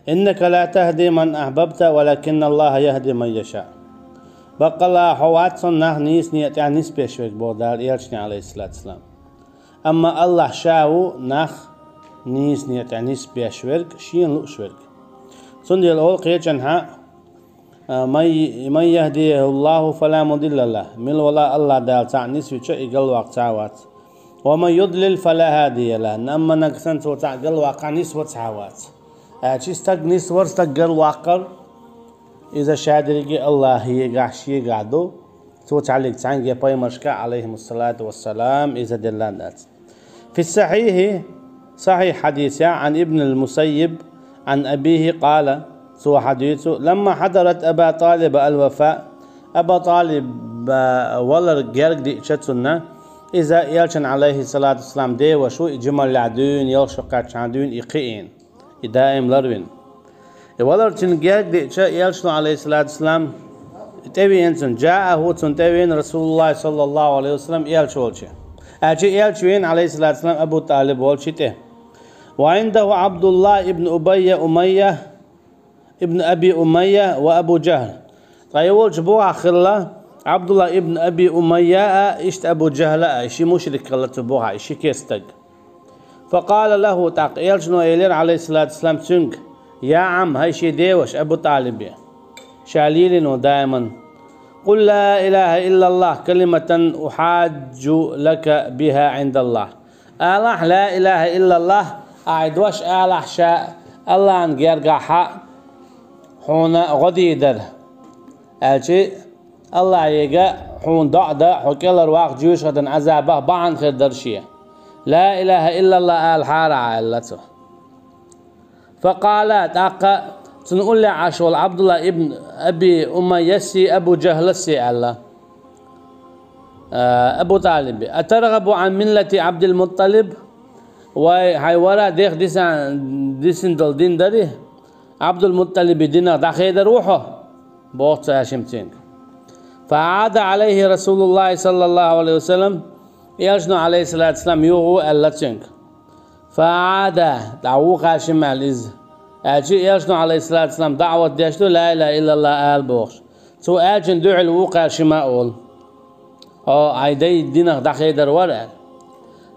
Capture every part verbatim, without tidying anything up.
إنك لا تهدي من أحببت ولكن الله يهدي من يشاء. Баккъала хьо вац цунна нах нийса некъа тӀехь нисбеш верг, боху Дала элчане, алейхиссалату вассалам. Амма Аллахь ша ву нах нийса некъа тӀехь нисбеш верг, шена лууш верг. Цундела олу кхечанхьа: «من، من يهده الله فلا مضل له». Мила вала Аллахь Дала цхьаъ нисвича, и галваккха цхьа а вац. «ومن يضلل فلا هادي له». Амма нагахь санна цо цхьаъ галваккхахь, нисван цхьа а вац. Аьлча стаг нисвар, стаг галваккхар, иза ша дерриге Аллахьегахь, шегахь ду. Цо цхьаьллиг цхьаьнгге пайхамаршка, алейхимуссалату вассалам, иза делла дац. في الصحيح, сахьихь хьадисехь, عن ابن المسيب عن أبيه قال, цо хьадуьйцу: لما حضرت أبا طالب الوفاة, Аба Талиб валар герга диъча цунна, иза элчан, алейхиссалату вассалам, деваша ву, и жималлехь дуьйна, ялх шо кхаьччахьана дуьйна и кхиийна, и даим ларвина. И валар цуьнан герга диъча, элчано, алейхиссалату вассалам, тӀевеана цунна. جاءه, цунна тӀевеана رسول الله صلى الله عليه وسلم, элча волчу. Аьлча элча веана, алейхиссалату вассалам, Абу Талиб волчу тӀе. وعنده عبد الله بن أبي أمية، بن أبي أمية وأبو جهل. Ткъа и волчу бухахь хилла Абдулла ибн Аби Умайя а, иштта Абу Жахла а, ши мушрик хилла цу бухахь, и ши керста стаг. فقال له, тӀаккха элчано элира, алейхиссалату вассалам, цуьнга: يا عم, хӀай шен деваша, Абу Талибе, ша лелийна ву даиман: قل لا إله إلا الله كلمة أحاج لك بها عند الله. Алахь, لا إله إلا الله, ахь и дош алахь, ша Аллахьан гергахь хьуна гӀо дийр дара. Аьлча, Аллахьега хьуна доӀа дан, хьо кӀелхьарваккха жоьжахатин Ӏазабах бахьана хир дара шен. لا إله إلا الله алахьара, аьлла цо. فقالا, тӀаккха цунна уллехь Ӏаш волу Абдулла ибн Аби Умайяси, Абу Жахласи аьлла, а, Абу Талибе: أترغب عن ملة عبد المطلب؟ Вай, хьайн вара дех дисан, дисина долу дин дарий? Абдул-Мутталибан динах дӀахедар ву хьо? Боху цу аьшим цуьнга. فأعاد عليه رسول الله صلى الله عليه وسلم, элчано, алейхиссалату вассалам, юха ву аьлла цуьнга. فأعاد, дӀа вукхаьршима аьлла иза. Аьлча элчано, алейхиссалату вассалам, даӀват деш ду, لا إله إلا الله ала бохуш. Цо аьллачун дуьхьал вукхаьршима а олу: «Хьо хьайн дай динах дӀахедар вара», – аьлла.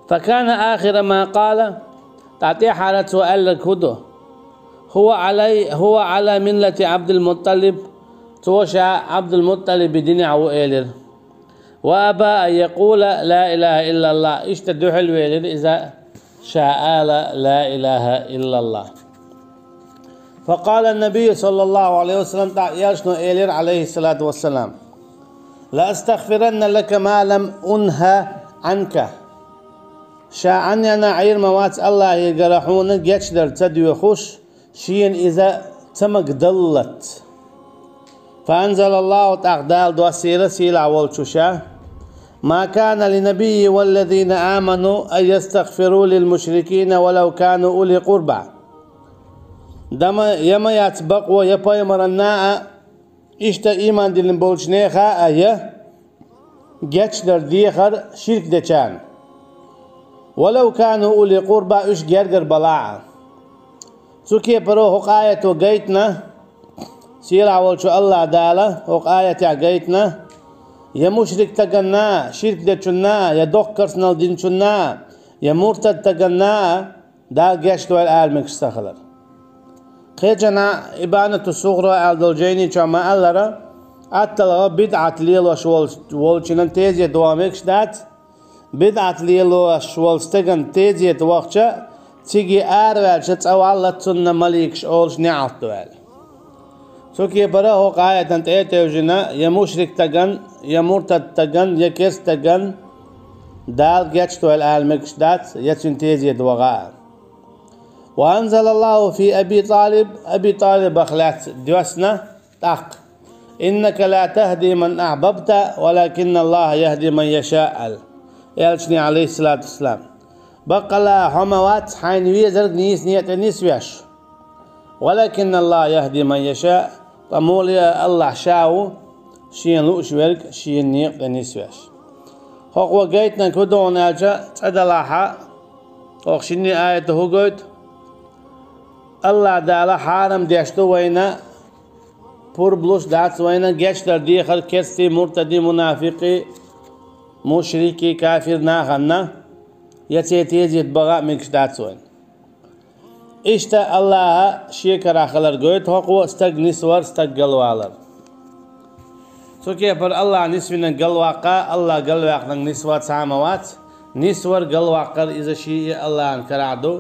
فكان آخر ما قال, тӀаккха тӀаьххьара цо аьлларг хӀун ду? هو علي، هو على ملة عبد المطلب, цо ша Абдул-Мутталибан динехь ву элира. وأبى أن يقول لا إله إلا الله, иштта дуьхьал велира иза, ша ала لا إله إلا الله. فقال النبي صلى الله عليه وسلم, тӀаккха элчано элира, алейхиссалату вассалам: لأستغفرن لك ما لم أنه عنك. Ша Ӏан яна Ӏийр ма вац Аллахьегара хьуна гечдар ца доьхуш, шена иза ца магадаллалц. فأنزل الله, тӀаккха Дала доссийра сийлахь волчу ша: ما كان للنبي والذين آمنوا أن يستغفروا للمشركين ولو كانوا أولي قربى. Дан ма, ян ма яц бакъо я пайхамарна а, иштта ийман диллина болчу неха а я гечдар дехар ширк дечарна. ولو كانوا أولي قربى, уьш гергара балахь а. Цу кепара хӀокху аято гайтина, сийлахь волчу Аллахь Дала хӀокху аятехь гайтина, я мушрик стаганна а, ширк дечунна а, я доккха керстаналла динчунна а, я муртад стаганна а, Дала гечдойла ала мегаш ца хилар. Кхечанхьа Ибанату Сугъра аьлла долу жайни чохь ма-аллара, атталгӀа бидӀат лелош волчу, волчунна тезет ваха мегаш дац, бидӀат лелош волу стеган тезет вахча, циге араваьлча цӀа валлалц цунна маликаш олуш неӀалт ду аьлла. Цу кепара хӀокху аятан тӀе а тевжина, я мушрик стаган, я муртад стаган, я керста стаган Дала гечдойла ала мегаш дац, я цуьнан тезет ваха а. وأنزل الله في أبي طالب, Аби Талибах лаьцна доьссина тӀаккха: إنك لا تهدي من أحببت ولكن الله يهدي من يشاء, аьлла элчане, алейхиссалату вассалам. Баккъала хьо ма вац хьайна везарг нийса некъа тӀе нисвеш. ولكن الله يهدي من يشاء, ткъа муха а Аллахь ша ву шена лууш верг шена некъа тӀе нисвеш. ХӀокхо гайтинарг хӀун ду хьуна аьлча, цӀа далахь а, хӀокху шинне аято хӀун гойту? Аллахӏ Дала хьарам деш ду вайна, пурба луш дац вайна гечдар дехар керстий, муртадий, мунафикъий, мушрикий, кафир нахана, я церан тезет бахар мегаш дац вайна. Иштта Аллахӏа шекара хилар гойту хӀокхо стаг нисвар, стаг галвалар. Цу кепара Аллахӏ нисвинарг галваккха, Аллахӏ галваьккхинарг нисвар цхьа а ма вац. Нисвар, галваккхар иза ший а Аллахӏан карахь ду.